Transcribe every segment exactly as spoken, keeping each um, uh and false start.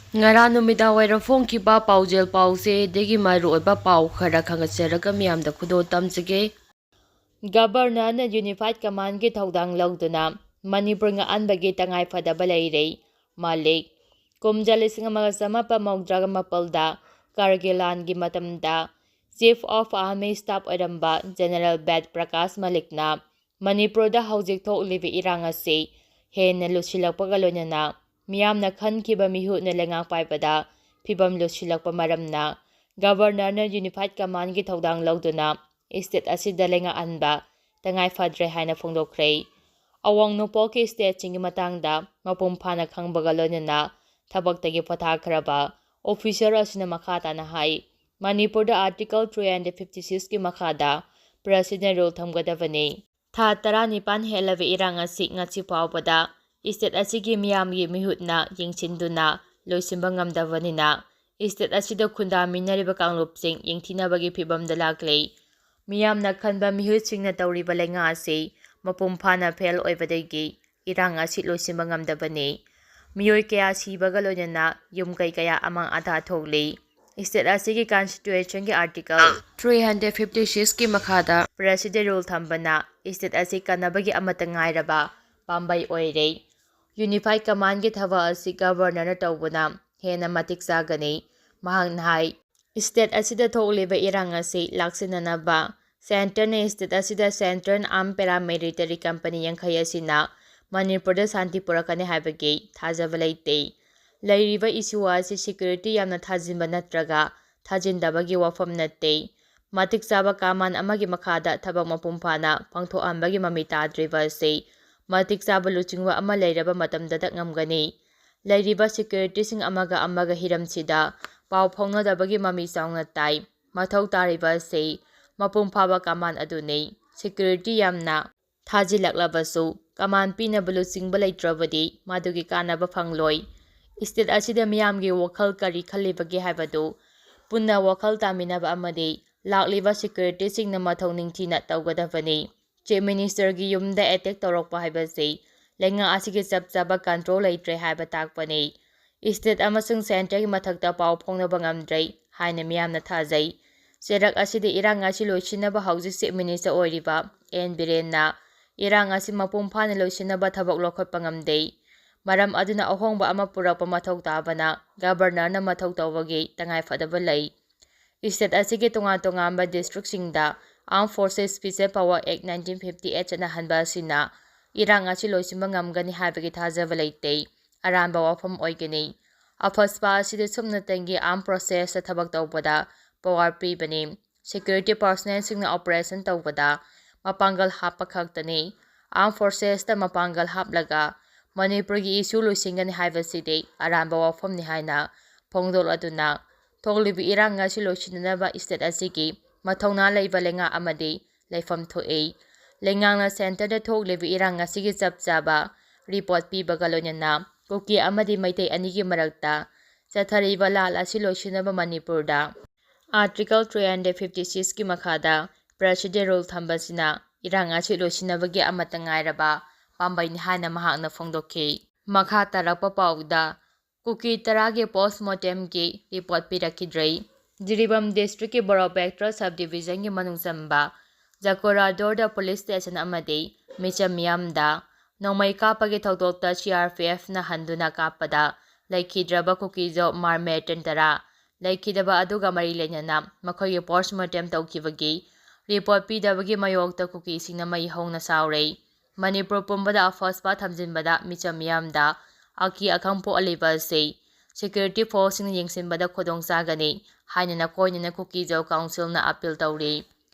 ꯉꯔꯥꯡ ꯅꯨꯃꯤꯗꯥꯡ ꯋꯥꯏꯔꯝ ꯐꯣꯡꯈꯤꯕ ꯄꯥꯎꯖꯦꯜ ꯄꯥꯎꯆꯦꯗꯒꯤ ꯃꯔꯨꯑꯣꯏꯕ ꯄꯥꯎ ꯈꯔ ꯈꯪꯒꯠꯆꯔꯒ ꯃꯤꯌꯥꯝꯗ ꯈꯨꯗꯣꯜ ꯇꯝꯖꯒꯦ꯫ ꯒꯕꯔꯅꯔꯅ ꯌꯨꯅꯤꯐꯥꯏꯠ ꯀꯃꯥꯟꯒꯤ ꯊꯧꯗꯥꯡ ꯂꯧꯗꯨꯅ ꯃꯅꯤꯄꯨꯔ ꯉꯥꯛꯍꯟꯕꯒꯤ ꯇꯉꯥꯏ ꯐꯗꯕ ꯂꯩꯔꯦ꯫ ꯃꯥꯂꯤꯛ꯫ ꯀꯨꯝꯖꯥ ꯂꯤꯁꯤꯡ ꯑꯃꯒ ꯆꯃꯥꯄꯟ ꯃꯧꯗ꯭ꯔꯥꯒ ꯃꯥꯄꯜꯗ ꯀꯥꯔꯒꯤꯜ ꯂꯥꯟꯒꯤ ꯃꯇꯝꯗ Chief of Army Staff ꯑꯣꯏꯔꯝꯕ General ꯕꯦꯗ ꯄ꯭ꯔꯀꯥꯁ ꯃꯥꯂꯤꯛꯅ ꯃꯅꯤꯄꯨꯔꯗ ꯍꯧꯖꯤꯛ ꯊꯣꯛꯂꯤꯕ ꯏꯔꯥꯡ ꯑꯁꯤ ꯍꯦꯟꯅ ꯂꯨꯁꯤꯜꯂꯛꯄꯒ ꯂꯣꯏꯅꯅ ꯃꯤꯌꯥꯝꯅ ꯈꯟꯈꯤꯕ ꯃꯤꯍꯨꯠꯅ ꯂꯩꯉꯥꯛ ꯄꯥꯏꯕꯗ ꯐꯤꯕꯝ ꯂꯨꯁꯤꯜꯂꯛꯄ ꯃꯔꯝꯅ ꯒꯕꯔꯅꯔꯅ ꯌꯨꯅꯤꯐꯥꯏꯠ ꯀꯃꯥꯟꯒꯤ ꯊꯧꯗꯥꯡ ꯂꯧꯗꯨꯅ ꯁ꯭ꯇꯦꯠ ꯑꯁꯤꯗ ꯂꯩꯉꯥꯛꯍꯟꯕ ꯇꯉꯥꯏ ꯐꯗ꯭ꯔꯦ ꯍꯥꯏꯅ ꯐꯣꯡꯗꯣꯛꯈ꯭ꯔꯦ꯫ ꯑꯋꯥꯡ ꯅꯣꯡꯄꯣꯛꯀꯤ ꯁ꯭ꯇꯦꯠꯁꯤꯡꯒꯤ ꯃꯇꯥꯡꯗ ꯃꯄꯨꯡ ꯐꯥꯅ ꯈꯪꯕꯒ ꯂꯣꯏꯅꯅ ꯊꯕꯛꯇꯒꯤ ꯄꯣꯊꯥꯈ꯭ꯔꯕ ꯑꯣꯐꯤꯁꯔ ꯑꯁꯤꯅ ꯃꯈꯥ ꯇꯥꯅ ꯍꯥꯏ, ꯃꯅꯤꯄꯨꯔꯗ Article three hundred fifty sixꯀꯤ ꯃꯈꯥꯗ President Rule ꯊꯝꯒꯗꯕꯅꯤ꯫ ꯊꯥ ꯇꯔꯥꯅꯤꯄꯥꯟ ꯍꯦꯜꯂꯕ ꯏꯔꯥꯡ ꯑꯁꯤ ꯉꯁꯤ ꯐꯥꯎꯕꯗ ꯁ꯭ꯇꯦꯠ ꯑꯁꯤꯒꯤ ꯃꯤꯌꯥꯝꯒꯤ ꯃꯤꯍꯨꯠꯅ ꯌꯦꯡꯁꯤꯟꯗꯨꯅ ꯂꯣꯏꯁꯤꯟꯕ ꯉꯝꯗꯕꯅꯤꯅ ꯁ꯭ꯇꯦꯠ ꯑꯁꯤꯗ ꯈꯨꯟꯗꯥꯃꯤꯟꯅꯔꯤꯕ ꯀꯥꯡꯂꯨꯞꯁꯤꯡ ꯌꯦꯡꯊꯤꯅꯕꯒꯤ ꯐꯤꯕꯝꯗ ꯂꯥꯛꯂꯤ꯫ ꯃꯤꯌꯥꯝꯅ ꯈꯟꯕ ꯃꯤꯍꯨꯠꯁꯤꯡꯅ ꯇꯧꯔꯤꯕ ꯂꯩꯉꯥꯛ ꯑꯁꯤ ꯃꯄꯨꯡ ꯐꯥꯅ ꯐꯦꯜ ꯑꯣꯏꯕꯗꯒꯤ ꯏꯔꯥꯡ ꯑꯁꯤ ꯂꯣꯏꯁꯤꯟꯕ ꯉꯝꯗꯕꯅꯤ꯫ ꯃꯤꯑꯣꯏ ꯀꯌꯥ ꯁꯤꯕꯒ ꯂꯣꯏꯅꯅ ꯌꯨꯝ ꯀꯩ ꯀꯌꯥ ꯑꯃꯥꯡ ꯑꯇꯥ ꯊꯣꯛꯂꯤ꯫ ꯁ꯭ꯇꯦꯠ ꯑꯁꯤꯒꯤ ꯀꯟꯁꯇꯤꯇ꯭ꯌꯨꯁꯟꯒꯤ Article three hundred fifty sixꯀꯤ ꯃꯈꯥꯗ President Rule ꯊꯝꯕꯅ ꯁ꯭ꯇꯦꯠ ꯑꯁꯤ ꯀꯟꯅꯕꯒꯤ ꯑꯃꯠꯇ ꯉꯥꯏꯔꯕ ꯄꯥꯝꯕꯩ ꯑꯣꯏꯔꯦ꯫ ꯌꯨꯅꯤꯐꯥꯏꯠ ꯀꯃꯥꯟꯒꯤ ꯊꯕꯛ ꯑꯁꯤ ꯒꯕꯔꯅꯔꯅ ꯇꯧꯕꯅ ꯍꯦꯟꯅ ꯃꯇꯤꯛ ꯆꯥꯒꯅꯤ꯫ ꯃꯍꯥꯛꯅ ꯍꯥꯏ, ꯁ꯭ꯇꯦꯠ ꯑꯁꯤꯗ ꯊꯣꯛꯂꯤꯕ ꯏꯔꯥꯡ ꯑꯁꯤ ꯂꯥꯛꯁꯤꯟꯅꯅꯕ ꯁꯦꯟꯇꯔꯅ ꯁ꯭ꯇꯦꯠ ꯑꯁꯤꯗ Central Armed Paramilitary Company ꯌꯥꯡꯈꯩ ꯑꯁꯤꯅ ꯃꯅꯤꯄꯨꯔꯗ ꯁꯥꯟꯇꯤ ꯄꯨꯔꯛꯀꯅꯤ ꯍꯥꯏꯕꯒꯤ ꯊꯥꯖꯕ ꯂꯩꯇꯦ꯫ ꯂꯩꯔꯤꯕ ꯏꯁꯨ ꯑꯁꯤ ꯁꯦꯀ꯭ꯌꯨꯔꯤꯇꯤ ꯌꯥꯝꯅ ꯊꯥꯖꯤꯟꯕ ꯅꯠꯇ꯭ꯔꯒ ꯊꯥꯖꯤꯟꯗꯕꯒꯤ ꯋꯥꯐꯝ ꯅꯠꯇꯦ꯫ ꯃꯇꯤꯛ ꯆꯥꯕ ꯀꯃꯥꯟ ꯑꯃꯒꯤ ꯃꯈꯥꯗ ꯊꯕꯛ ꯃꯄꯨꯡ ꯐꯥꯅ ꯄꯥꯡꯊꯣꯛꯍꯟꯕꯒꯤ ꯃꯃꯤ ꯇꯥꯗ꯭ꯔꯤꯕ ꯑꯁꯤ ꯃꯇꯤꯛ ꯆꯥꯕ ꯂꯨꯆꯤꯡꯕ ꯑꯃ ꯂꯩꯔꯕ ꯃꯇꯝꯗꯇ ꯉꯝꯒꯅꯤ꯫ ꯂꯩꯔꯤꯕ ꯁꯦꯀ꯭ꯌꯨꯔꯤꯇꯤꯁꯤꯡ ꯑꯃꯒ ꯑꯃꯒ ꯍꯤꯔꯝꯁꯤꯗ ꯄꯥꯎ ꯐꯥꯎꯅꯗꯕꯒꯤ ꯃꯃꯤ ꯆꯥꯎꯅ ꯇꯥꯏ꯫ ꯃꯊꯧ ꯇꯥꯔꯤꯕ ꯑꯁꯤ ꯃꯄꯨꯡ ꯐꯥꯕ ꯀꯃꯥꯟ ꯑꯗꯨꯅꯤ꯫ ꯁꯦꯀ꯭ꯌꯨꯔꯤꯇꯤ ꯌꯥꯝꯅ ꯊꯥꯖꯤꯜꯂꯛꯂꯕꯁꯨ ꯀꯃꯥꯟ ꯄꯤꯅꯕ ꯂꯨꯆꯤꯡꯕ ꯂꯩꯇ꯭ꯔꯕꯗꯤ ꯃꯗꯨꯒꯤ ꯀꯥꯟꯅꯕ ꯐꯪꯂꯣꯏ꯫ ꯁ꯭ꯇꯦꯠ ꯑꯁꯤꯗ ꯃꯤꯌꯥꯝꯒꯤ ꯋꯥꯈꯜ ꯀꯔꯤ ꯈꯜꯂꯤꯕꯒꯦ ꯍꯥꯏꯕꯗꯨ ꯄꯨꯟꯅ ꯋꯥꯈꯜ ꯇꯥꯃꯤꯟꯅꯕ ꯑꯃꯗꯤ ꯂꯥꯛꯂꯤꯕ ꯁꯦꯀ꯭ꯌꯨꯔꯤꯇꯤꯁꯤꯡꯅ ꯃꯊꯧ ꯅꯤꯡꯊꯤꯅ ꯇꯧꯒꯗꯕꯅꯤ꯫ ꯆꯤꯐ ꯃꯤꯅꯤꯁꯇꯔꯒꯤ ꯌꯨꯝꯗ ꯑꯦꯇꯦꯛ ꯇꯧꯔꯛꯄ ꯍꯥꯏꯕꯁꯤ ꯂꯩꯉꯥꯛ ꯑꯁꯤꯒꯤ ꯆꯞ ꯆꯥꯕ ꯀꯟꯇ꯭ꯔꯣꯜ ꯂꯩꯇ꯭ꯔꯦ ꯍꯥꯏꯕ ꯇꯥꯛꯄꯅꯤ꯫ ꯏꯁꯇꯦꯠ ꯑꯃꯁꯨꯡ ꯁꯦꯟꯇꯔꯒꯤ ꯃꯊꯛꯇ ꯄꯥꯎ ꯐꯥꯎꯅꯕ ꯉꯝꯗ꯭ꯔꯦ ꯍꯥꯏꯅ ꯃꯤꯌꯥꯝꯅ ꯊꯥꯖꯩ꯫ ꯆꯦꯔꯛ ꯑꯁꯤꯗ ꯏꯔꯥꯡ ꯑꯁꯤ ꯂꯣꯏꯁꯤꯟꯅꯕ ꯍꯧꯖꯤꯛ ꯆꯤꯐ ꯃꯤꯅꯤꯁꯇꯔ ꯑꯣꯏꯔꯤꯕ ꯑꯦꯟ ꯕꯤꯔꯦꯟꯅ ꯏꯔꯥꯡ ꯑꯁꯤ ꯃꯄꯨꯡ ꯐꯥꯅ ꯂꯣꯏꯁꯤꯟꯅꯕ ꯊꯕꯛ ꯂꯧꯈꯠꯄ ꯉꯝꯗꯦ꯫ ꯃꯔꯝ ꯑꯗꯨꯅ ꯑꯍꯣꯡꯕ ꯑꯃ ꯄꯨꯔꯛꯄ ꯃꯊꯧ ꯇꯥꯕꯅ ꯒꯕꯔꯅꯔꯅ ꯃꯊꯧ ꯇꯧꯕꯒꯤ ꯇꯉꯥꯏꯐꯗꯕ ꯂꯩ꯫ ꯏꯁꯇꯦꯠ ꯑꯁꯤꯒꯤ ꯇꯣꯉꯥꯟ ꯇꯣꯉꯥꯟꯕ ꯗꯤꯁꯇ꯭ꯔꯤꯛꯁꯤꯡꯗ Armed Forces Special Power Act nineteen fifty eight ꯆꯠꯅꯍꯟꯕ ꯑꯁꯤꯅ ꯏꯔꯥꯡ ꯑꯁꯤ ꯂꯣꯏꯁꯤꯟꯕ ꯉꯝꯒꯅꯤ ꯍꯥꯏꯕꯒꯤ ꯊꯥꯖꯕ ꯂꯩꯇꯦ꯫ ꯑꯔꯥꯟꯕ ꯋꯥꯐꯝ ꯑꯣꯏꯒꯅꯤ꯫ ꯑꯐꯁꯄꯥ ꯑꯁꯤꯗ ꯁꯨꯞꯅꯇꯪꯒꯤ armed forces ꯊꯕꯛ ꯇꯧꯕꯗ power ꯄꯤꯕꯅꯤ꯫ Security personnelꯁꯤꯡꯅ operation ꯇꯧꯕꯗ ꯃꯄꯥꯡꯒꯜ ꯍꯥꯞꯄ ꯈꯛꯇꯅꯤ꯫ Armed forcesꯇ ꯃꯄꯥꯡꯒꯜ ꯍꯥꯞꯂꯒ ꯃꯅꯤꯄꯨꯔꯒꯤ issue ꯂꯣꯏꯁꯤꯟꯒꯅꯤ ꯍꯥꯏꯕꯁꯤꯗꯤ ꯑꯔꯥꯟꯕ ꯋꯥꯐꯝꯅꯤ ꯍꯥꯏꯅ ꯐꯣꯡꯗꯣꯛꯂꯗꯨꯅ ꯊꯣꯛꯂꯤꯕ ꯏꯔꯥꯡ ꯑꯁꯤ ꯂꯣꯏꯁꯤꯟꯅꯅꯕ ꯏꯁꯇꯦꯠ ꯑꯁꯤꯒꯤ ꯃꯊꯧꯅꯥ ꯂꯩꯕ ꯂꯩꯉꯥꯛ ꯑꯃꯗꯤ ꯂꯩꯐꯝ ꯊꯣꯛꯏ꯫ ꯂꯩꯉꯥꯛꯅ ꯁꯦꯟꯇꯔꯗ ꯊꯣꯛꯂꯤꯕ ꯏꯔꯥꯡ ꯑꯁꯤꯒꯤ ꯆꯞ ꯆꯥꯕ ꯔꯤꯄꯣꯔꯠ ꯄꯤꯕꯒ ꯂꯣꯏꯅꯅ ꯀꯨꯀꯤ ꯑꯃꯗꯤ ꯃꯩꯇꯩ ꯑꯅꯤꯒꯤ ꯃꯔꯛꯇ ꯆꯠꯊꯔꯤꯕ ꯂꯥꯜ ꯑꯁꯤ ꯂꯣꯏꯁꯤꯟꯅꯕ ꯃꯅꯤꯄꯨꯔꯗ Article three hundred fifty sixꯀꯤ ꯃꯈꯥꯗ President Rule ꯊꯝꯕꯁꯤꯅ ꯏꯔꯥꯡ ꯑꯁꯤ ꯂꯣꯏꯁꯤꯟꯅꯕꯒꯤ ꯑꯃꯠꯇ ꯉꯥꯏꯔꯕ ꯄꯥꯝꯕꯩꯅꯤ ꯍꯥꯏꯅ ꯃꯍꯥꯛꯅ ꯐꯣꯡꯗꯣꯛꯈꯤ꯫ ꯃꯈꯥ ꯇꯥꯔꯛꯄ ꯄꯥꯎꯗ ꯀꯨꯀꯤ ꯇꯔꯥꯒꯤ post mortemꯒꯤ ꯔꯤꯄꯣꯔꯠ ꯄꯤꯔꯛꯈꯤꯗ꯭ꯔꯦ꯫ ꯖꯤꯔꯤꯕꯥꯝ ꯗꯤꯁꯇ꯭ꯔꯤꯛꯀꯤ ꯕꯣꯔꯣꯄꯦꯛꯇ꯭ꯔ ꯁꯕ ꯗꯤꯕꯤꯖꯟꯒꯤ ꯃꯅꯨꯡ ꯆꯟꯕ ꯖꯀꯣꯔꯥꯗꯣꯔꯗ ꯄꯨꯂꯤꯁ ꯁ꯭ꯇꯦꯁꯟ ꯑꯃꯗꯤ ꯃꯤꯆꯝ ꯃꯤꯌꯥꯝꯗ ꯅꯣꯡꯃꯩ ꯀꯥꯞꯄꯒꯤ ꯊꯧꯗꯣꯛꯇ ꯁꯤ ꯑꯥꯔ ꯄꯤ ꯑꯦꯐꯅ ꯍꯟꯗꯨꯅ ꯀꯥꯞꯄꯗ ꯂꯩꯈꯤꯗ꯭ꯔꯕ ꯀꯨꯀꯤꯖꯣ ꯃꯥꯔꯃꯦꯇꯟ ꯇꯔꯥ ꯂꯩꯈꯤꯗꯕ ꯑꯗꯨꯒ ꯃꯔꯤ ꯂꯩꯅꯅ ꯃꯈꯣꯏꯒꯤ post mortem ꯇꯧꯈꯤꯕꯒꯤ ꯔꯤꯄꯣꯔꯠ ꯄꯤꯗꯕꯒꯤ ꯃꯥꯌꯣꯛꯇ ꯀꯨꯀꯤꯁꯤꯡꯅ ꯃꯩ ꯍꯧꯅ ꯁꯥꯎꯔꯦ꯫ ꯃꯅꯤꯄꯨꯔ ꯄꯨꯝꯕꯗ ꯑꯐꯁꯄꯥ ꯊꯝꯖꯤꯟꯕꯗ ꯃꯤꯆꯝ ꯃꯤꯌꯥꯝꯗ ꯑꯀꯤ ꯑꯈꯪ ꯄꯣꯛꯍꯜꯂꯤꯕ ꯑꯁꯤ security forceꯁꯤꯡꯅ ꯌꯦꯡꯁꯤꯟꯕꯗ ꯈꯨꯗꯣꯡ ꯆꯥꯒꯅꯤ ꯍꯥꯏꯅ ꯅꯀꯣꯏꯅꯅ ꯀꯨꯀꯤꯖꯣ ꯀꯥꯎꯟꯁꯤꯜꯅ ꯑꯄꯤꯜ ꯇꯧꯔꯤ꯫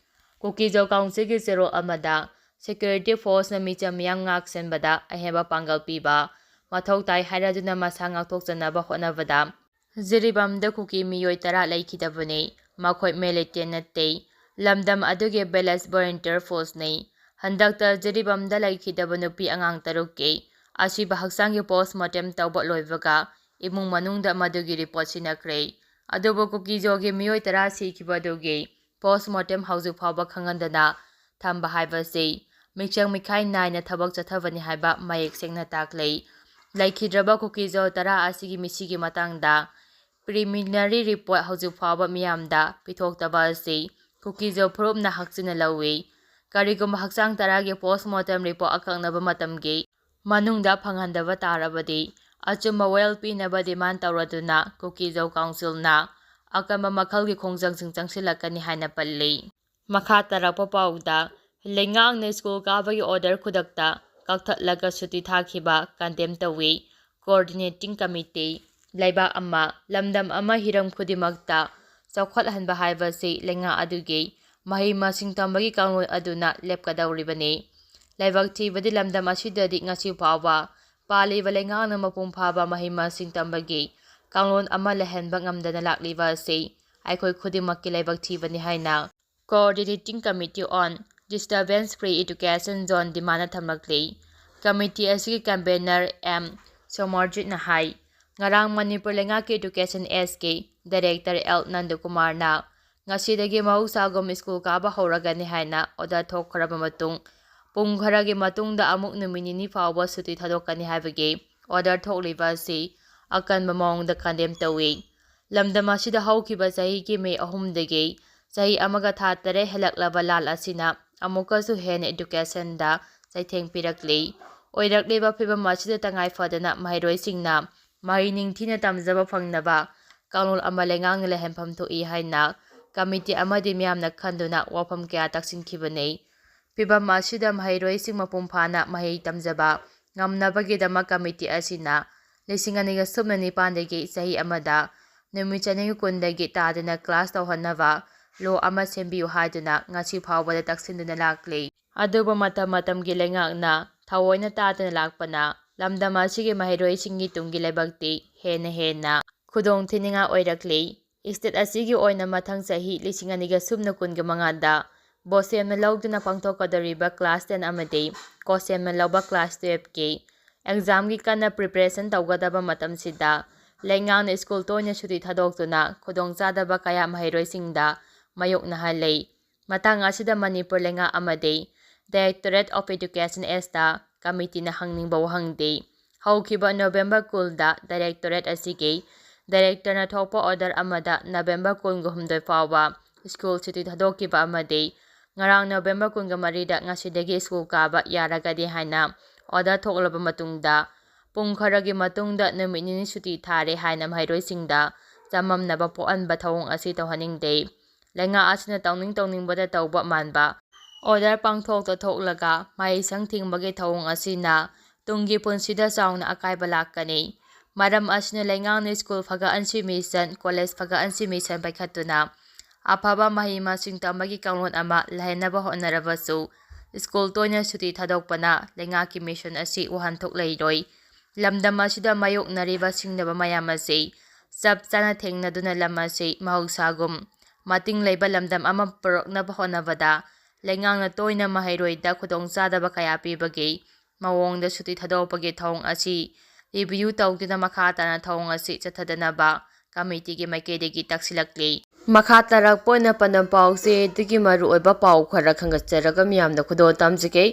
ꯀꯨꯀꯤꯖꯣ ꯀꯥꯎꯟꯁꯤꯜꯒꯤ ꯆꯦꯔꯣꯜ ꯑꯃꯗ security forceꯅ ꯃꯤꯆꯝ ꯃꯤꯌꯥꯝ ꯉꯥꯛ ꯁꯦꯟꯕꯗ ꯑꯍꯦꯟꯕ ꯄꯥꯡꯒꯜ ꯄꯤꯕ ꯃꯊꯧ ꯇꯥꯏ ꯍꯥꯏꯔꯗꯨꯅ ꯃꯁꯥ ꯉꯥꯛꯊꯣꯛꯆꯅꯕ ꯍꯣꯠꯅꯕꯗ ꯖꯤꯔꯤꯕꯥꯝꯗ ꯀꯨꯀꯤ ꯃꯤꯑꯣꯏ ꯇꯔꯥ ꯂꯩꯈꯤꯗꯕꯅꯤ꯫ ꯃꯈꯣꯏ militant ꯅꯠꯇꯦ꯫ ꯂꯝꯗꯝ ꯑꯗꯨꯒꯤ village volunteer forceꯅꯤ꯫ ꯍꯟꯗꯛꯇ ꯖꯤꯔꯤꯕꯥꯝꯗ ꯂꯩꯈꯤꯗꯕ ꯅꯨꯄꯤ ꯑꯉꯥꯡ ꯇꯔꯨꯛꯀꯤ ꯑꯁꯤꯕ ꯍꯛꯆꯥꯡꯒꯤ post mortem ꯇꯧꯕ ꯂꯣꯏꯕꯒ ꯏꯃꯨꯡ ꯃꯅꯨꯡꯗ ꯃꯗꯨꯒꯤ ꯔꯤꯄꯣꯔꯠ ꯁꯤꯟꯅꯈ꯭ꯔꯦ꯫ ꯑꯗꯨꯕꯨ ꯀꯨꯀꯤꯖꯣꯒꯤ ꯃꯤꯑꯣꯏ ꯇꯔꯥ ꯁꯤꯈꯤꯕ ꯑꯗꯨꯒꯤ post mortem ꯍꯧꯖꯤꯛ ꯐꯥꯎꯕ ꯈꯪꯍꯟꯗꯅ ꯊꯝꯕ ꯍꯥꯏꯕꯁꯤ ꯃꯤꯆꯪ ꯃꯤꯈꯥꯏ ꯅꯥꯏꯅ ꯊꯕꯛ ꯆꯠꯊꯕꯅꯤ ꯍꯥꯏꯕ ꯃꯌꯦꯛ ꯁꯦꯡꯅ ꯇꯥꯛꯂꯤ꯫ ꯂꯩꯈꯤꯗ꯭ꯔꯕ ꯀꯨꯀꯤꯖꯣ ꯇꯔꯥ ꯑꯁꯤꯒꯤ ꯃꯤꯁꯤꯒꯤ ꯃꯇꯥꯡꯗ preliminary report ꯍꯧꯖꯤꯛ ꯐꯥꯎꯕ ꯃꯤꯌꯥꯝꯗ ꯄꯤꯊꯣꯛꯇꯕ ꯑꯁꯤ ꯀꯨꯀꯤꯖꯣ ꯐꯨꯔꯨꯞꯅ ꯍꯛꯆꯤꯟꯅ ꯂꯧꯏ꯫ ꯀꯔꯤꯒꯨꯝꯕ ꯍꯛꯆꯥꯡ ꯇꯔꯥꯒꯤ post mortem report ꯑꯀꯛꯅꯕ ꯃꯇꯝꯒꯤ ꯃꯅꯨꯡꯗ ꯐꯪꯍꯟꯗꯕ ꯇꯥꯔꯕꯗꯤ, ꯑꯆꯨꯝꯕ ꯋꯥꯌꯦꯜ ꯄꯤꯅꯕ demand ꯇꯧꯔꯗꯨꯅ ꯀꯨꯀꯤꯖꯣ councilꯅ ꯑꯀꯟꯕ ꯃꯈꯜꯒꯤ ꯈꯣꯡꯖꯪꯁꯤꯡ ꯆꯪꯁꯤꯜꯂꯛꯀꯅꯤ ꯍꯥꯏꯅ ꯄꯜꯂꯤ꯫ ꯃꯈꯥ ꯇꯥꯔꯛꯄ ꯄꯥꯎꯗ, ꯂꯩꯉꯥꯛꯅ ꯁ꯭ꯀꯨꯜ ꯀꯥꯕꯒꯤ order ꯈꯨꯗꯛꯇ ꯀꯛꯊꯠꯂꯒ ꯁꯨꯇꯤ ꯊꯥꯈꯤꯕ condemn ꯇꯧꯏ꯫ Coordinating Committee, ꯂꯩꯕꯥꯛ ꯑꯃ, ꯂꯝꯗꯝ ꯑꯃ ꯍꯤꯔꯝ ꯈꯨꯗꯤꯡꯃꯛꯇ ꯆꯥꯎꯈꯠꯍꯟꯕ ꯍꯥꯏꯕꯁꯤ ꯂꯩꯉꯥꯛ ꯑꯗꯨꯒꯤ ꯃꯍꯩ ꯃꯁꯤꯡ ꯇꯝꯕꯒꯤ ꯀꯥꯡꯂꯣꯟ ꯑꯗꯨꯅ ꯂꯦꯞꯀꯗꯧꯔꯤꯕꯅꯤ꯫ ꯂꯥꯏꯕꯛ ꯊꯤꯕꯗꯤ ꯂꯝꯗꯝ ꯑꯁꯤꯗꯗꯤ ꯉꯁꯤ ꯐꯥꯎꯕ ꯄꯥꯜꯂꯤꯕ ꯂꯩꯉꯥꯛꯅ ꯃꯄꯨꯡ ꯐꯥꯕ ꯃꯍꯩ ꯃꯁꯤꯡ ꯇꯝꯕꯒꯤ ꯀꯥꯡꯂꯣꯟ ꯑꯃ ꯂꯩꯍꯟꯕ ꯉꯝꯗꯅ ꯂꯥꯛꯂꯤꯕ ꯑꯁꯤ ꯑꯩꯈꯣꯏ ꯈꯨꯗꯤꯡꯃꯛꯀꯤ ꯂꯥꯏꯕꯛ ꯊꯤꯕꯅꯤ ꯍꯥꯏꯅ Coordinating Committee on Disturbance Free Education Zone demandꯅ ꯊꯝꯂꯛꯂꯤ꯫ Committee ꯑꯁꯤꯒꯤ convener ꯑꯦꯝ ꯁꯣꯃꯔꯖꯤꯠꯅ ꯍꯥꯏ, ꯉꯔꯥꯡ ꯃꯅꯤꯄꯨꯔ ꯂꯩꯉꯥꯛꯀꯤ Education Sꯀꯤ Director ꯑꯦꯜ ꯅꯟꯗꯀꯨꯃꯥꯔꯅ ꯉꯁꯤꯗꯒꯤ ꯃꯍꯧꯁꯥꯒꯨꯝ ꯁ꯭ꯀꯨꯜ ꯀꯥꯕ ꯍꯧꯔꯒꯅꯤ ꯍꯥꯏꯅ order ꯊꯣꯛꯈ꯭ꯔꯕ ꯃꯇꯨꯡ, ꯄꯨꯡ ꯈꯔꯒꯤ ꯃꯇꯨꯡꯗ ꯑꯃꯨꯛ ꯅꯨꯃꯤꯠ ꯅꯤꯅꯤ ꯐꯥꯎꯕ ꯁꯨꯇꯤ ꯊꯥꯗꯣꯛꯀꯅꯤ ꯍꯥꯏꯕꯒꯤ order ꯊꯣꯛꯂꯤꯕ ꯑꯁꯤ ꯑꯀꯟꯕ ꯃꯑꯣꯡꯗ condemn ꯇꯧꯏ꯫ ꯂꯝꯗꯝ ꯑꯁꯤꯗ ꯍꯧꯈꯤꯕ ꯆꯍꯤꯒꯤ ꯃꯦ ꯑꯍꯨꯝꯗꯒꯤ ꯆꯍꯤ ꯑꯃꯒ ꯊꯥ ꯇꯔꯦꯠ ꯍꯦꯜꯂꯛꯂꯕ ꯂꯥꯟ ꯑꯁꯤꯅ ꯑꯃꯨꯛꯀꯁꯨ ꯍꯦꯟꯅ educationꯗ ꯆꯩꯊꯦꯡ ꯄꯤꯔꯛꯂꯤ꯫ ꯑꯣꯏꯔꯛꯂꯤꯕ ꯐꯤꯕꯝ ꯑꯁꯤꯗ ꯇꯉꯥꯏ ꯐꯗꯅ ꯃꯍꯩꯔꯣꯏꯁꯤꯡꯅ ꯃꯍꯩ ꯅꯤꯡꯊꯤꯅ ꯇꯝꯖꯕ ꯐꯪꯅꯕ ꯀꯥꯡꯂꯣꯟ ꯑꯃ ꯂꯩꯉꯥꯛꯅ ꯂꯩꯍꯟꯐꯝ ꯊꯣꯛꯏ ꯍꯥꯏꯅ committee ꯑꯃꯗꯤ ꯃꯤꯌꯥꯝꯅ ꯈꯟꯗꯨꯅ ꯋꯥꯐꯝ ꯀꯌꯥ ꯇꯥꯛꯁꯤꯟꯈꯤꯕꯅꯤ꯫ ꯐꯤꯚꯝ ꯑꯁꯤꯗ ꯃꯍꯩꯔꯣꯏꯁꯤꯡ ꯃꯄꯨꯡ ꯐꯥꯅ ꯃꯍꯩ ꯇꯝꯖꯕ ꯉꯝꯅꯕꯒꯤꯗꯃꯛ committee ꯑꯁꯤꯅ ꯂꯤꯁꯤꯡ ꯑꯅꯤꯒ ꯁꯨꯞꯅ ꯅꯤꯄꯥꯟꯗꯒꯤ ꯆꯍꯤ ꯑꯃꯗ ꯅꯨꯃꯤꯠ ꯆꯅꯤꯒ ꯀꯨꯟꯗꯒꯤ ꯇꯥꯗꯅ class ꯇꯧꯍꯟꯅꯕ law ꯑꯃ ꯁꯦꯝꯕꯤꯌꯨ ꯍꯥꯏꯗꯨꯅ ꯉꯁꯤ ꯐꯥꯎꯕꯗ ꯇꯛꯁꯤꯟꯗꯨꯅ ꯂꯥꯛꯂꯤ꯫ ꯑꯗꯨꯕꯨ ꯃꯇꯝ ꯃꯇꯝꯒꯤ ꯂꯩꯉꯥꯛꯅ ꯊꯑꯣꯏꯅ ꯇꯥꯗꯅ ꯂꯥꯛꯄꯅ ꯂꯝꯗꯝ ꯑꯁꯤꯒꯤ ꯃꯍꯩꯔꯣꯏꯁꯤꯡꯒꯤ ꯇꯨꯡꯒꯤ ꯂꯩꯕꯛꯇꯤ ꯍꯦꯟꯅ ꯍꯦꯟꯅ ꯈꯨꯗꯣꯡ ꯊꯤꯅꯤꯡꯉꯥꯏ ꯑꯣꯏꯔꯛꯂꯤ꯫ State ꯑꯁꯤꯒꯤ ꯑꯣꯏꯅ ꯃꯊꯪ ꯆꯍꯤ ꯂꯤꯁꯤꯡ ꯑꯅꯤꯒ ꯁꯨꯞꯅ ꯀꯨꯟꯒ ꯃꯉꯥꯗ ꯕꯣꯁꯦꯝꯅ ꯂꯧꯗꯨꯅ ꯄꯥꯡꯊꯣꯛꯀꯗꯧꯔꯤꯕ class ten ꯑꯃꯗꯤ ꯀꯣꯁꯦꯝꯅ ꯂꯧꯕ class twelveꯀꯤ examꯒꯤ ꯀꯟꯅ preparation ꯇꯧꯒꯗꯕ ꯃꯇꯝꯁꯤꯗ ꯂꯩꯉꯥꯛꯅ ꯁ꯭ꯀꯨꯜ ꯇꯣꯏꯅ ꯁꯨꯇꯤ ꯊꯥꯗꯣꯛꯇꯨꯅ ꯈꯨꯗꯣꯡꯆꯥꯗꯕ ꯀꯌꯥ ꯃꯍꯩꯔꯣꯏꯁꯤꯡꯗ ꯃꯥꯌꯣꯛꯅꯍꯜꯂꯤ꯫ ꯃꯇꯥꯡ ꯑꯁꯤꯗ ꯃꯅꯤꯄꯨꯔ ꯂꯩꯉꯥꯛ ꯑꯃꯗꯤ Directorate of Education Sꯇ committeeꯅ ꯍꯪꯅꯤꯡꯕ ꯋꯥꯍꯪꯗꯤ, ꯍꯧꯈꯤꯕ ꯅꯣꯕꯦꯝꯕꯔ ꯀꯨꯟꯗ ꯗꯥꯏꯔꯦꯛꯇꯣꯔꯦꯠ ꯑꯁꯤꯒꯤ ꯗꯥꯏꯔꯦꯛꯇꯔꯅ ꯊꯣꯛꯄ ꯑꯣꯔꯗꯔ ꯑꯃꯗ ꯅꯕꯦꯝꯕꯔ ꯀꯨꯟꯒ ꯍꯨꯝꯗꯣꯏ ꯐꯥꯎꯕ ꯁ꯭ꯀꯨꯜ ꯁꯨꯇꯤ ꯊꯥꯗꯣꯛꯈꯤꯕ ꯑꯃꯗꯤ ꯉꯔꯥꯡ ꯅꯕꯦꯝꯕꯔ ꯀꯨꯟꯒ ꯃꯔꯤꯗ ꯉꯁꯤꯗꯒꯤ ꯁ꯭ꯀꯨꯜ ꯀꯥꯕ ꯌꯥꯔꯒꯅꯤ ꯍꯥꯏꯅ ꯑꯣꯔꯗꯔ ꯊꯣꯛꯂꯕ ꯃꯇꯨꯡꯗ ꯄꯨꯡ ꯈꯔꯒꯤ ꯃꯇꯨꯡꯗ ꯅꯨꯃꯤꯠ ꯅꯤꯅꯤ ꯁꯨꯇꯤ ꯊꯥꯔꯦ ꯍꯥꯏꯅ ꯃꯍꯩꯔꯣꯏꯁꯤꯡꯗ ꯆꯃꯝꯅꯕ ꯄꯣꯛꯍꯟꯕ ꯊꯧꯑꯣꯡ ꯑꯁꯤ ꯇꯧꯍꯟꯅꯤꯡꯗꯦ꯫ ꯂꯩꯉꯥꯛ ꯑꯁꯤꯅ ꯇꯧꯅꯤꯡ ꯇꯧꯅꯤꯡꯕꯗ ꯇꯧꯕ ꯃꯥꯟꯕ ꯑꯣꯔꯗꯔ ꯄꯥꯡꯊꯣꯛꯇ ꯊꯣꯛꯂꯒ ꯃꯍꯩꯁꯪ ꯊꯤꯡꯕꯒꯤ ꯊꯧꯑꯣꯡ ꯑꯁꯤꯅ ꯇꯨꯡꯒꯤ ꯄꯨꯟꯁꯤꯗ ꯆꯥꯎꯅ ꯑꯀꯥꯏꯕ ꯂꯥꯛꯀꯅꯤ꯫ ꯃꯔꯝ ꯑꯁꯤꯅ ꯂꯩꯉꯥꯛꯅ ꯁ꯭ꯀꯨꯜ ꯐꯒꯠꯍꯟꯁꯤ ꯃꯤꯁꯟ, ꯀꯣꯂꯦꯖ ꯐꯒꯠꯍꯟꯁꯤ ꯃꯤꯁꯟ ꯄꯥꯏꯈꯠꯇꯨꯅ ꯑꯐꯕ ꯃꯍꯩ ꯃꯁꯤꯡ ꯇꯝꯕꯒꯤ ꯀꯥꯡꯂꯣꯟ ꯑꯃ ꯂꯩꯍꯟꯅꯕ ꯍꯣꯠꯅꯔꯕꯁꯨ, ꯁ꯭ꯀꯨꯜ ꯇꯣꯏꯅ ꯁꯨꯇꯤ ꯊꯥꯗꯣꯛꯄꯅ ꯂꯩꯉꯥꯛꯀꯤ ꯃꯤꯁꯟ ꯑꯁꯤ ꯋꯥꯍꯟꯊꯣꯛ ꯂꯩꯔꯣꯏ꯫ ꯂꯝꯗꯝ ꯑꯁꯤꯗ ꯃꯥꯌꯣꯛꯅꯔꯤꯕ ꯁꯤꯡꯅꯕ ꯃꯌꯥꯝ ꯑꯁꯤ ꯆꯞ ꯆꯥꯅ ꯊꯦꯡꯅꯗꯨꯅ ꯂꯝ ꯑꯁꯤ ꯃꯍꯧꯁꯥꯒꯨꯝ ꯃꯇꯤꯡ ꯂꯩꯕ ꯂꯝꯗꯝ ꯑꯃ ꯄꯨꯔꯛꯅꯕ ꯍꯣꯠꯅꯕꯗ ꯂꯩꯉꯥꯛꯅ ꯇꯣꯏꯅ ꯃꯍꯩꯔꯣꯏꯗ ꯈꯨꯗꯣꯡꯆꯥꯗꯕ ꯀꯌꯥ ꯄꯤꯕꯒꯤ ꯃꯑꯣꯡꯗ ꯁꯨꯇꯤ ꯊꯥꯗꯣꯛꯄꯒꯤ ꯊꯧꯑꯣꯡ ꯑꯁꯤ ꯔꯤꯚꯤꯌꯨ ꯇꯧꯗꯨꯅ ꯃꯈꯥ ꯇꯥꯅ ꯊꯧꯑꯣꯡ ꯑꯁꯤ ꯆꯠꯊꯗꯅꯕ ꯀꯃꯤꯇꯤꯒꯤ ꯃꯥꯏꯀꯩꯗꯒꯤ ꯇꯛꯁꯤꯜꯂꯛꯂꯤ꯫ ꯃꯈꯥ ꯇꯥꯔꯛꯄ ꯑꯣꯏꯅ ꯄꯗꯝ ꯄꯥꯎꯆꯦꯗꯒꯤ ꯃꯔꯨꯑꯣꯏꯕ ꯄꯥꯎ ꯈꯔ ꯈꯟꯒꯠꯆꯔꯒ ꯃꯤꯌꯥꯝꯗ ꯈꯨꯗꯣꯜ ꯇꯝꯖꯒꯦ꯫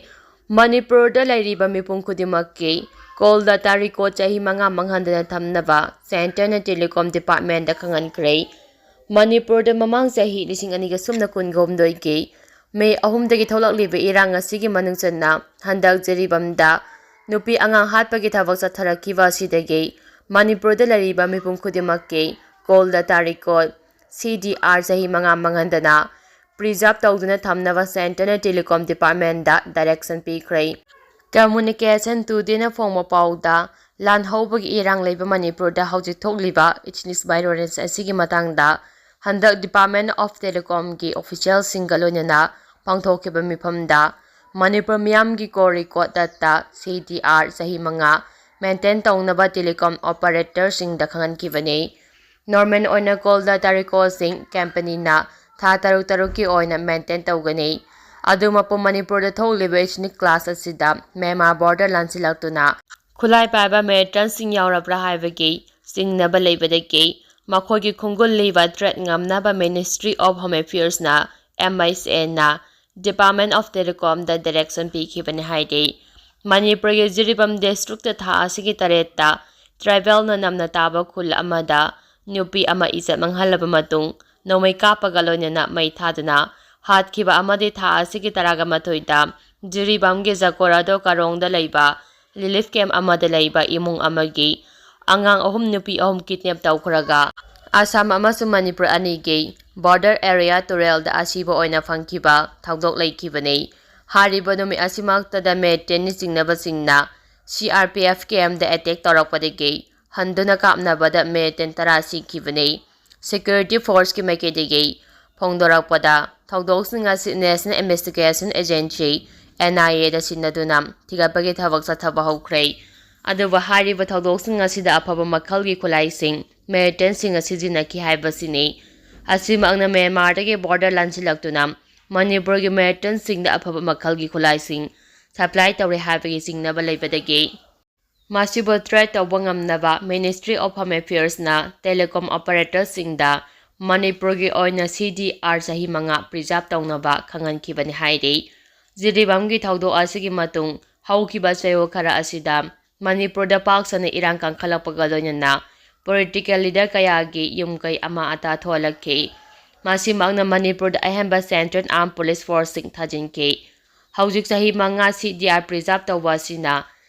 ꯃꯅꯤꯄꯨꯔꯗ ꯂꯩꯔꯤꯕ ꯃꯤꯄꯨꯝ ꯈꯨꯗꯤꯡꯃꯛꯀꯤ call data record ꯆꯍꯤ ꯃꯉꯥ ꯃꯥꯡꯍꯟꯗꯅ ꯊꯝꯅꯕ ꯁꯦꯟꯇꯔꯅ ꯇꯦꯂꯤꯀꯣꯝ ꯗꯤꯄꯥꯔꯠꯃꯦꯟꯗ ꯈꯪꯍꯟꯈ꯭ꯔꯦ꯫ ꯃꯅꯤꯄꯨꯔꯗ ꯃꯃꯥꯡ ꯆꯍꯤ ꯂꯤꯁꯤꯡ ꯑꯅꯤꯒ ꯁꯨꯞꯅ ꯀꯨꯟꯒ ꯍꯨꯝꯗꯣꯏꯒꯤ ꯃꯦ ꯑꯍꯨꯝꯗꯒꯤ ꯊꯣꯛꯂꯛꯂꯤꯕ ꯏꯔꯥꯡ ꯑꯁꯤꯒꯤ ꯃꯅꯨꯡ ꯆꯟꯅ ꯍꯟꯗꯛ ꯖꯤꯔꯤꯕꯥꯝꯗ ꯅꯨꯄꯤ ꯑꯉꯥꯡ ꯍꯥꯠꯄꯒꯤ ꯊꯕꯛ ꯆꯠꯊꯔꯛꯈꯤꯕ ꯑꯁꯤꯗꯒꯤ ꯃꯅꯤꯄꯨꯔꯗ ꯂꯩꯔꯤꯕ ꯃꯤꯄꯨꯝ ꯈꯨꯗꯤꯡꯃꯛꯀꯤ call data record, C D R, ꯆꯍꯤ ꯃꯉꯥ ꯃꯥꯡꯍꯟꯗꯅ preserve ꯇꯧꯗꯨꯅ ꯊꯝꯅꯕ ꯁꯦꯟꯇꯔꯅ ꯇꯦꯂꯤꯀꯣꯝ ꯗꯤꯄꯥꯔꯠꯃꯦꯟꯗ ꯗꯥꯏꯔꯦꯛꯁꯟ ꯄꯤꯈ꯭ꯔꯦ꯫ Communication Today-ꯅ ꯐꯣꯡꯕ ꯄꯥꯎꯗ, ꯂꯥꯟ ꯍꯧꯕꯒꯤ ꯏꯔꯥꯡ ꯂꯩꯕ ꯃꯅꯤꯄꯨꯔꯗ ꯍꯧꯖꯤꯛ ꯊꯣꯛꯂꯤꯕ ethnic violence ꯑꯁꯤꯒꯤ ꯃꯇꯥꯡꯗ ꯍꯟꯗꯛ Department of Telecom-ꯒꯤ official-ꯁꯤꯡꯒ ꯂꯣꯏꯅꯅ ꯄꯥꯡꯊꯣꯛꯈꯤꯕ ꯃꯤꯐꯝꯗ ꯃꯅꯤꯄꯨꯔ ꯃꯤꯌꯥꯝꯒꯤ call record data, C D R, ꯆꯍꯤ ꯃꯉꯥ maintain ꯇꯧꯅꯕ telecom operator-ꯁꯤꯡꯗ ꯈꯪꯍꯟꯈꯤꯕꯅꯤ꯫ Normal ꯑꯣꯏꯅ call data record-ꯁꯤꯡ company-ꯅ ꯊꯥ ꯇꯔꯨꯛ ꯇꯔꯨꯛꯀꯤ ꯑꯣꯏꯅ maintain ꯇꯧꯒꯅꯤ꯫ ꯑꯗꯨꯃꯛꯄꯨ ꯃꯅꯤꯄꯨꯔꯗ ꯊꯣꯛꯂꯤꯕ ethnic clash ꯑꯁꯤꯗ ꯃ꯭ꯌꯥꯟꯃꯥꯔ border ꯂꯥꯟꯁꯤꯜꯂꯛꯇꯨꯅ ꯈꯨꯠꯂꯥꯏ ꯄꯥꯏꯕ militant-ꯁꯤꯡ ꯌꯥꯎꯔꯕ꯭ꯔꯥ ꯍꯥꯏꯕꯒꯤ ꯆꯤꯡꯅꯕ ꯂꯩꯕꯗꯒꯤ ꯃꯈꯣꯏꯒꯤ ꯈꯣꯡꯒꯨꯜ ꯂꯤꯕ threat ꯉꯝꯅꯕ Ministry of Home Affairs-ꯅ, M H A-ꯅ, Department of Telecom-ꯗ direction ꯄꯤꯈꯤꯕꯅꯤ ꯍꯥꯏꯔꯤ꯫ ꯃꯅꯤꯄꯨꯔꯒꯤ ꯖꯤꯔꯤꯕꯥꯝ ꯗꯤꯁꯇ꯭ꯔꯤꯛꯇ ꯊꯥ ꯑꯁꯤꯒꯤ ꯇꯔꯦꯠꯇ ꯇ꯭ꯔꯥꯏꯕꯦꯜꯅ ꯅꯝꯅ ꯇꯥꯕ ꯈꯨꯜ ꯑꯃꯗ ꯅꯨꯄꯤ ꯑꯃ ꯏꯖꯠ ꯃꯥꯡꯍꯜꯂꯕ ꯃꯇꯨꯡ ꯅꯣꯡꯃꯩ ꯀꯥꯞꯄꯒ ꯂꯣꯏꯅꯅ ꯃꯩ ꯊꯥꯗꯨꯅ ꯍꯥꯠꯈꯤꯕ ꯑꯃꯗꯤ ꯊꯥ ꯑꯁꯤꯒꯤ ꯇꯔꯥꯒ ꯃꯥꯊꯣꯏꯗ ꯖꯤꯔꯤꯕꯥꯝꯒꯤ ꯖꯀꯣꯔꯥꯗꯣ ꯀꯥꯔꯣꯡꯗ ꯂꯩꯕ ꯔꯤꯂꯤꯐ ꯀꯦꯝꯞ ꯑꯃꯗ ꯂꯩꯕ ꯏꯃꯨꯡ ꯑꯃꯒꯤ ꯑꯉꯥꯡ ꯑꯍꯨꯝ ꯅꯨꯄꯤ ꯑꯍꯨꯝ ꯀꯤꯗꯅꯦꯞ ꯇꯧꯈ꯭ꯔꯒ ꯑꯁꯥꯝ ꯑꯃꯁꯨꯡ ꯃꯅꯤꯄꯨꯔ ꯑꯅꯤꯒꯤ ꯕꯣꯔꯗꯔ ꯑꯦꯔꯤꯌꯥ ꯇꯨꯔꯦꯜꯗ ꯑꯁꯤꯕ ꯑꯣꯏꯅ ꯐꯪꯈꯤꯕ ꯊꯧꯗꯣꯛ ꯂꯩꯈꯤꯕꯅꯤ꯫ ꯍꯥꯏꯔꯤꯕ ꯅꯨꯃꯤꯠ ꯑꯁꯤꯃꯛꯇꯗ ꯃꯦ ꯇꯦꯟꯅ ꯆꯤꯡꯅꯕꯁꯤꯡꯅ ꯁꯤ ꯑꯥꯔ ꯄꯤ ꯑꯦꯐ ꯀꯦꯝꯞꯇ ꯑꯦꯇꯦꯛ ꯇꯧꯔꯛꯄꯗꯒꯤ ꯍꯟꯗꯨꯅ ꯀꯥꯞꯅꯕꯗ ꯃꯦ ꯇꯦꯟ ꯇꯔꯥ ꯁꯤꯈꯤꯕꯅꯤ꯫ ꯁꯦꯀ꯭ꯌꯨꯔꯤꯇꯤ ꯐꯣꯔꯁꯀꯤ ꯃꯥꯏꯀꯩꯗꯒꯤ ꯐꯣꯡꯗꯣꯔꯛꯄꯗ ꯊꯧꯗꯣꯛꯁꯤꯡ ꯑꯁꯤ ꯅꯦꯁꯅꯦꯜ ꯏꯟꯚꯦꯁꯇꯤꯒꯦꯁꯟ ꯑꯦꯖꯦꯟꯁꯤ, ꯑꯦꯟ ꯑꯥꯏ ꯑꯦꯗ ꯁꯤꯟꯅꯗꯨꯅ ꯊꯤꯒꯠꯄꯒꯤ ꯊꯕꯛ ꯆꯠꯊꯕ ꯍꯧꯈ꯭ꯔꯦ꯫ ꯑꯗꯨꯕꯨ ꯍꯥꯏꯔꯤꯕ ꯊꯧꯗꯣꯛꯁꯤꯡ ꯑꯁꯤꯗ ꯑꯐꯕ ꯃꯈꯜꯒꯤ ꯈꯨꯠꯂꯥꯏꯁꯤꯡ ꯃꯤꯂꯤꯇꯦꯟꯁꯤꯡꯅ ꯁꯤꯖꯤꯟꯅꯈꯤ ꯍꯥꯏꯕꯁꯤꯅꯤ꯫ ꯑꯁꯤꯃꯛꯅ ꯃ꯭ꯌꯥꯟꯃꯥꯔꯗꯒꯤ ꯕꯣꯔꯗꯔ ꯂꯥꯟꯁꯤꯜꯂꯛꯇꯨꯅ ꯃꯅꯤꯄꯨꯔꯒꯤ ꯃꯤꯂꯤꯇꯦꯟꯁꯤꯡꯗ ꯑꯐꯕ ꯃꯈꯜꯒꯤ ꯈꯨꯠꯂꯥꯏꯁꯤꯡ ꯁꯄ꯭ꯂꯥꯏ ꯇꯧꯔꯦ ꯍꯥꯏꯕꯒꯤ ꯆꯤꯡꯅꯕ ꯂꯩꯕꯗꯒꯤ ꯃꯁꯤꯕꯨ ꯇ꯭ꯔꯦꯛ ꯇꯧꯕ ꯉꯝꯅꯕ ꯃꯤꯅꯤꯁꯇ꯭ꯔꯤ ꯑꯣꯐ ꯍꯣꯝ ꯑꯦꯐꯤꯌꯔꯁꯅ ꯇꯦꯂꯤꯀꯣꯝ ꯑꯣꯄꯔꯦꯇꯔꯁꯤꯡꯗ ꯃꯅꯤꯄꯨꯔꯒꯤ ꯑꯣꯏꯅ ꯁꯤ ꯗꯤ ꯑꯥꯔ ꯆꯍꯤ ꯃꯉꯥ ꯄ꯭ꯔꯤꯖꯥꯕ ꯇꯧꯅꯕ ꯈꯪꯍꯟꯈꯤꯕꯅꯤ ꯍꯥꯏꯔꯤ꯫ ꯖꯤꯔꯤꯕꯥꯝꯒꯤ ꯊꯧꯗꯣꯛ ꯑꯁꯤꯒꯤ ꯃꯇꯨꯡ ꯍꯧꯈꯤꯕ ꯆꯌꯣꯜ ꯈꯔ ꯑꯁꯤꯗ ꯃꯅꯤꯄꯨꯔꯗ ꯄꯥꯛ ꯁꯟꯅ ꯏꯔꯥꯡ ꯀꯟꯈꯠꯂꯛꯄꯒ ꯂꯣꯏꯅꯅ ꯄꯣꯂꯤꯇꯤꯀꯦꯜ ꯂꯤꯗꯔ ꯀꯌꯥꯒꯤ ꯌꯨꯝ ꯀꯩ ꯑꯃꯥ ꯑꯇꯥ ꯊꯣꯛꯍꯜꯂꯛꯈꯤ꯫ ꯃꯁꯤꯃꯛꯅ ꯃꯅꯤꯄꯨꯔꯗ ꯑꯍꯦꯟꯕ ꯁꯦꯟꯇ꯭ꯔꯦꯜ ꯑꯥꯔꯝ ꯄꯨꯂꯤꯁ ꯐꯣꯔꯁꯁꯤꯡ ꯊꯥꯖꯤꯟꯈꯤ꯫ ꯍꯧꯖꯤꯛ ꯆꯍꯤ ꯃꯉꯥ ꯁꯤ ꯗꯤ ꯑꯥꯔ ꯄ꯭ꯔꯤꯖꯥꯕ ꯇꯧꯕ ꯑꯁꯤꯅ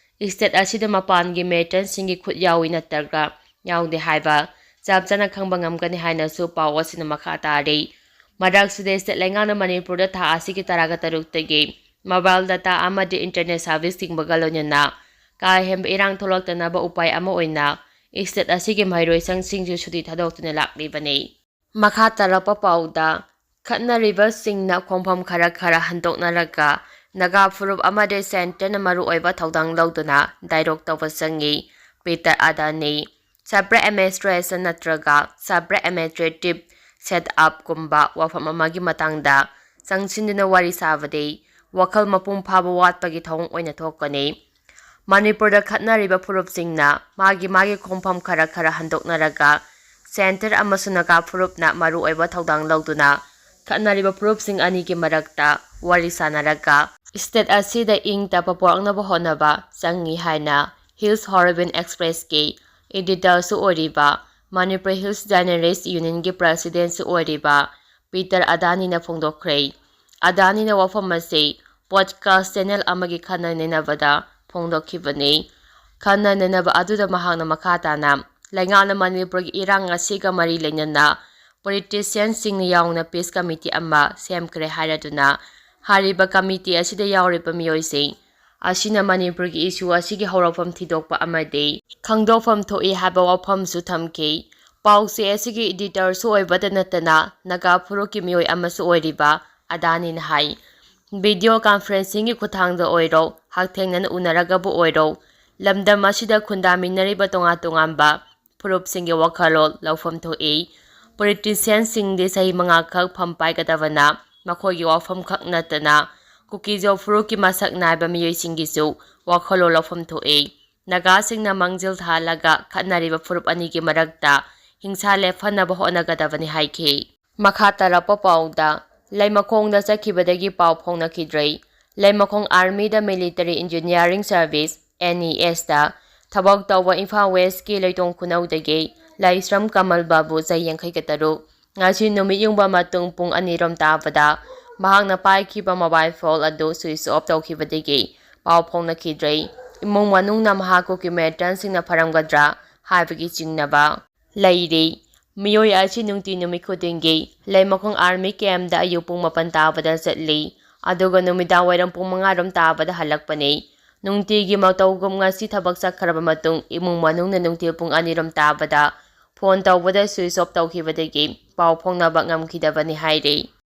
ꯁ꯭ꯇꯦꯠ ꯑꯁꯤꯗ ꯃꯄꯥꯟꯒꯤ ꯃꯤꯂꯤꯇꯦꯟꯁꯤꯡꯒꯤ ꯈꯨꯠ ꯌꯥꯎꯏ ꯅꯠꯇ꯭ꯔꯒ ꯌꯥꯎꯗꯦ ꯍꯥꯏꯕ ꯆꯞ ꯆꯥꯅ ꯈꯪꯕ ꯉꯝꯒꯅꯤ ꯍꯥꯏꯅꯁꯨ ꯄꯥꯎ ꯑꯁꯤꯅ ꯃꯈꯥ ꯇꯥꯔꯤ꯫ ꯃꯔꯛꯁꯤꯗ ꯁ꯭ꯇꯦꯠ ꯂꯩꯉꯥꯛꯅ ꯃꯅꯤꯄꯨꯔꯗ ꯊꯥ ꯑꯁꯤꯒꯤ ꯇꯔꯥꯒ ꯇꯔꯨꯛꯇꯒꯤ ꯃꯣꯕꯥꯏꯜ ꯗꯇꯥ ꯑꯃꯗꯤ ꯏꯟꯇꯔꯅꯦꯠ ꯁꯥꯔꯚꯤꯁ ꯊꯤꯡꯕꯒ ꯂꯣꯏꯅꯅ ꯀꯥ ꯍꯦꯟꯕ ꯏꯔꯥꯡ ꯊꯣꯛꯂꯛꯇꯅꯕ ꯎꯄꯥꯏ ꯑꯃ ꯑꯣꯏꯅ ꯁ꯭ꯇꯦꯠ ꯑꯁꯤꯒꯤ ꯃꯍꯩꯔꯣꯏꯁꯪꯁꯤꯡꯁꯨ ꯁꯨꯇꯤ ꯊꯥꯗꯣꯛꯇꯨꯅ ꯂꯥꯛꯂꯤꯕꯅꯤ꯫ ꯃꯈꯥ ꯇꯥꯔꯛꯄ ꯄꯥꯎꯗ, ꯈꯠꯅꯔꯤꯕꯁꯤꯡꯅ ꯈꯣꯡꯐꯝ ꯈꯔ ꯈꯔ ꯍꯟꯗꯣꯛꯅꯔꯒ ꯅꯥꯒꯥ ꯐꯨꯔꯨꯞ ꯑꯃꯗꯤ ꯁꯦꯟꯇꯔꯅ ꯃꯔꯨꯑꯣꯏꯕ ꯊꯧꯗꯥꯡ ꯂꯧꯗꯨꯅ ꯗꯥꯏꯂꯣꯒ ꯇꯧꯕ ꯆꯪꯉꯤ꯫ ꯄꯤꯇꯔ ꯑꯗꯥꯅꯤ ꯁꯕ ꯑꯦꯗꯃꯤꯅꯤꯁꯇ꯭ꯔꯦꯁꯟ ꯅꯠꯇ꯭ꯔꯒ ꯁꯕ ꯑꯦꯗꯃꯤꯅꯤꯁꯇ꯭ꯔꯦꯇꯤꯚ ꯁꯦꯠ ꯑꯞꯀꯨꯝꯕ ꯋꯥꯐꯝ ꯑꯃꯒꯤ ꯃꯇꯥꯡꯗ ꯆꯪꯁꯤꯟꯗꯨꯅ ꯋꯥꯔꯤ ꯁꯥꯕꯗꯤ ꯋꯥꯈꯜ ꯃꯄꯨꯡ ꯐꯥꯕ ꯋꯥꯠꯄꯒꯤ ꯊꯧꯑꯣꯡ ꯑꯣꯏꯅ ꯊꯣꯛꯀꯅꯤ꯫ ꯃꯅꯤꯄꯨꯔꯗ ꯈꯠꯅꯔꯤꯕ ꯐꯨꯔꯨꯞꯁꯤꯡꯅ ꯃꯥꯒꯤ ꯃꯥꯒꯤ ꯈꯣꯡꯐꯝ ꯈꯔ ꯈꯔ ꯍꯟꯗꯣꯛꯅꯔꯒ ꯁꯦꯟꯇꯔ ꯑꯃꯁꯨꯡ ꯅꯥꯒꯥ ꯐꯨꯔꯨꯞꯅ ꯃꯔꯨꯑꯣꯏꯕ ꯊꯧꯗꯥꯡ ꯂꯧꯗꯨꯅ ꯈꯠꯅꯔꯤꯕ ꯐꯨꯔꯨꯞꯁꯤꯡ ꯑꯅꯤꯒꯤ ꯃꯔꯛꯇ ꯋꯥꯔꯤ ꯁꯥꯅꯔꯒ ꯁ꯭ꯇꯦꯠ ꯑꯁꯤꯗ ꯏꯪ ꯇꯞꯄ ꯄꯨꯔꯛꯅꯕ ꯍꯣꯠꯅꯕ ꯆꯪꯏ ꯍꯥꯏꯅ Hills Horrible Expressꯀꯤ ꯏꯗꯤꯇꯔꯁꯨ ꯑꯣꯏꯔꯤꯕ, ꯃꯅꯤꯄꯨꯔ ꯍꯤꯜꯁ ꯖꯔꯅꯦꯂꯤꯁ ꯌꯨꯅꯤꯌꯟꯒꯤ ꯄ꯭ꯔꯁꯤꯗꯦꯟꯁꯨ ꯑꯣꯏꯔꯤꯕ ꯄꯤꯇꯔ ꯑꯗꯥꯅꯤꯅ ꯐꯣꯡꯗꯣꯛꯈ꯭ꯔꯦ꯫ ꯑꯗꯥꯅꯤꯅ ꯋꯥꯐꯝ ꯑꯁꯤ ꯄꯣꯗꯀꯥꯁ ꯆꯦꯅꯦꯜ ꯑꯃꯒꯤ ꯈꯟꯅ ꯅꯩꯅꯕꯗ ꯐꯣꯡꯗꯣꯛꯈꯤꯕꯅꯤ꯫ ꯈꯟꯅ ꯅꯩꯅꯕ ꯑꯗꯨꯗ ꯃꯍꯥꯛꯅ ꯃꯈꯥ ꯇꯥꯅ ꯂꯩꯉꯥꯛꯅ ꯃꯅꯤꯄꯨꯔꯒꯤ ꯏꯔꯥꯡ ꯑꯁꯤꯒ ꯃꯔꯤ ꯂꯩꯅꯅ ꯄꯣꯂꯤꯇꯤꯁꯤꯌꯟꯁꯤꯡꯅ ꯌꯥꯎꯅ ꯄꯤꯁ ꯀꯃꯤꯇꯤ ꯑꯃ ꯁꯦꯝꯈ꯭ꯔꯦ ꯍꯥꯏꯔꯗꯨꯅ, ꯍꯥꯏꯔꯤꯕ ꯀꯃꯤꯇꯤ ꯑꯁꯤꯗ ꯌꯥꯎꯔꯤꯕ ꯃꯤꯑꯣꯏꯁꯤꯡ ꯑꯁꯤꯅ ꯃꯅꯤꯄꯨꯔꯒꯤ ꯏꯁꯨ ꯑꯁꯤꯒꯤ ꯍꯧꯔꯛꯐꯝ ꯊꯤꯗꯣꯛꯄ ꯑꯃꯗꯤ ꯈꯪꯗꯣꯛꯐꯝ ꯊꯣꯛꯏ ꯍꯥꯏꯕ ꯋꯥꯐꯝꯁꯨ ꯊꯝꯈꯤ꯫ ꯄꯥꯎꯆꯦ ꯑꯁꯤꯒꯤ ꯏꯗꯤꯇꯔꯁꯨ ꯑꯣꯏꯕꯇ ꯅꯠꯇꯅ ꯅꯥꯒꯥ ꯐꯨꯔꯨꯞꯀꯤ ꯃꯤꯑꯣꯏ ꯑꯃꯁꯨ ꯑꯣꯏꯔꯤꯕ ꯑꯗꯥꯅꯤꯅ ꯍꯥꯏ, ꯚꯤꯗꯤꯑꯣ ꯀꯟꯐꯔꯦꯟꯁꯤꯡꯒꯤ ꯈꯨꯠꯊꯥꯡꯗ ꯑꯣꯏꯔꯣ, ꯍꯛꯊꯦꯡꯅꯅ ꯎꯅꯔꯒꯕꯨ ꯑꯣꯏꯔꯣ, ꯂꯝꯗꯝ ꯑꯁꯤꯗ ꯈꯨꯟꯗꯥꯃꯤꯟꯅꯔꯤꯕ ꯇꯣꯉꯥꯟ ꯇꯣꯉꯥꯟꯕ ꯐꯨꯔꯨꯞꯁꯤꯡꯒꯤ ꯋꯥꯈꯜꯂꯣꯟ ꯂꯧꯐꯝ ꯊꯣꯛꯏ꯫ ꯄꯣꯂꯤꯇꯤꯁꯤꯌꯟꯁꯤꯡꯗꯤ ꯆꯍꯤ ꯃꯉꯥꯈꯛ ꯐꯝ ꯄꯥꯏꯒꯗꯕꯅ ꯃꯈꯣꯏꯒꯤ ꯋꯥꯐꯝꯈꯛ ꯅꯠꯇꯅ ꯀꯨꯀꯤꯖꯣ ꯐꯨꯔꯨꯞꯀꯤ ꯃꯁꯛ ꯅꯥꯏꯕ ꯃꯤꯑꯣꯏꯁꯤꯡꯒꯤꯁꯨ ꯋꯥꯈꯜꯂꯣꯟ ꯂꯧꯐꯝ ꯊꯣꯛꯏ꯫ ꯅꯥꯒꯥꯁꯤꯡꯅ ꯃꯥꯡꯖꯤꯜ ꯊꯥꯍꯜꯂꯒ ꯈꯠꯅꯔꯤꯕ ꯐꯨꯔꯨꯞ ꯑꯅꯤꯒꯤ ꯃꯔꯛꯇ ꯍꯤꯡꯁꯥ ꯂꯦꯞꯍꯟꯅꯕ ꯍꯣꯠꯅꯒꯗꯕꯅꯤ ꯍꯥꯏꯈꯤ꯫ ꯃꯈꯥ ꯇꯥꯔꯛꯄ ꯄꯥꯎꯗ, ꯂꯩꯃꯈꯣꯡꯗ ꯆꯠꯈꯤꯕꯗꯒꯤ ꯄꯥꯎ ꯐꯥꯎꯅꯈꯤꯗ꯭ꯔꯦ꯫ ꯂꯩꯃꯈꯣꯡ ꯑꯥꯔꯃꯤꯗ ꯃꯤꯂꯤꯇꯔꯤ ꯏꯟꯖꯤꯅꯤꯌꯥꯔꯤꯡ ꯁꯔꯚꯤꯁ, NESꯇ ꯊꯕꯛ ꯇꯧꯕ ꯏꯝꯐꯥꯜ ꯋꯦꯁꯀꯤ ꯂꯩꯇꯣꯡ ꯈꯨꯅꯧꯗꯒꯤ ꯂꯥꯏꯁ꯭ꯔꯝ ꯀꯃꯜ ꯕꯥꯕꯨ, ꯆꯍꯤ ꯌꯥꯡꯈꯩꯒ ꯇꯔꯨꯛ, ꯉꯁꯤ ꯅꯨꯃꯤꯠ ꯌꯨꯡꯕ ꯃꯇꯨꯡ ꯄꯨꯡ ꯑꯅꯤ ꯔꯣꯝ ꯇꯥꯕꯗ ꯃꯍꯥꯛꯅ ꯄꯥꯏꯈꯤꯕ ꯃꯣꯕꯥꯏꯜ ꯐꯣꯟ ꯑꯗꯨ ꯁ꯭ꯋꯤꯆ ꯑꯣꯐ ꯇꯧꯈꯤꯕꯗꯒꯤ ꯄꯥꯎ ꯐꯥꯎꯅꯈꯤꯗ꯭ꯔꯦ꯫ ꯏꯃꯨꯡ ꯃꯅꯨꯡꯅ ꯃꯍꯥꯛꯄꯨ ꯀꯤꯃꯦꯇꯟꯁꯤꯡꯅ ꯐꯔꯝꯒꯗ꯭ꯔꯥ ꯍꯥꯏꯕꯒꯤ ꯆꯤꯡꯅꯕ ꯂꯩꯔꯤ꯫ ꯃꯤꯑꯣꯏ ꯑꯁꯤ ꯅꯨꯡꯇꯤ ꯅꯨꯃꯤꯠ ꯈꯨꯗꯤꯡꯒꯤ ꯂꯩꯃꯈꯣꯡ ꯑꯥꯔꯃꯤ ꯀꯦꯝꯗ ꯑꯌꯨꯛ ꯄꯨꯡ ꯃꯥꯄꯟ ꯇꯥꯕꯗ ꯆꯠꯂꯤ, ꯑꯗꯨꯒ ꯅꯨꯃꯤꯗꯥꯡ ꯋꯥꯏꯔꯝ ꯄꯨꯡ ꯃꯉꯥ ꯔꯣꯝ ꯇꯥꯕꯗ ꯍꯜꯂꯛꯄꯅꯤ꯫ ꯅꯨꯡꯇꯤꯒꯤ ꯃꯇꯧꯒꯨꯝ ꯉꯁꯤ ꯊꯕꯛ ꯆꯠꯈ꯭ꯔꯕ ꯃꯇꯨꯡ ꯏꯃꯨꯡ ꯃꯅꯨꯡꯅ ꯅꯨꯡꯊꯤꯜ ꯄꯨꯡ ꯑꯅꯤ ꯔꯣꯝ ꯇꯥꯕꯗ ꯐꯣꯟ ꯇꯧꯕꯗ ꯁ꯭ꯋꯤꯆ ꯑꯣꯐ ꯇꯧꯈꯤꯕꯗꯒꯤ ꯄꯥꯎ ꯐꯥꯎꯅꯕ ꯉꯝꯈꯤꯗꯕꯅꯤ ꯍꯥꯏꯔꯤ꯫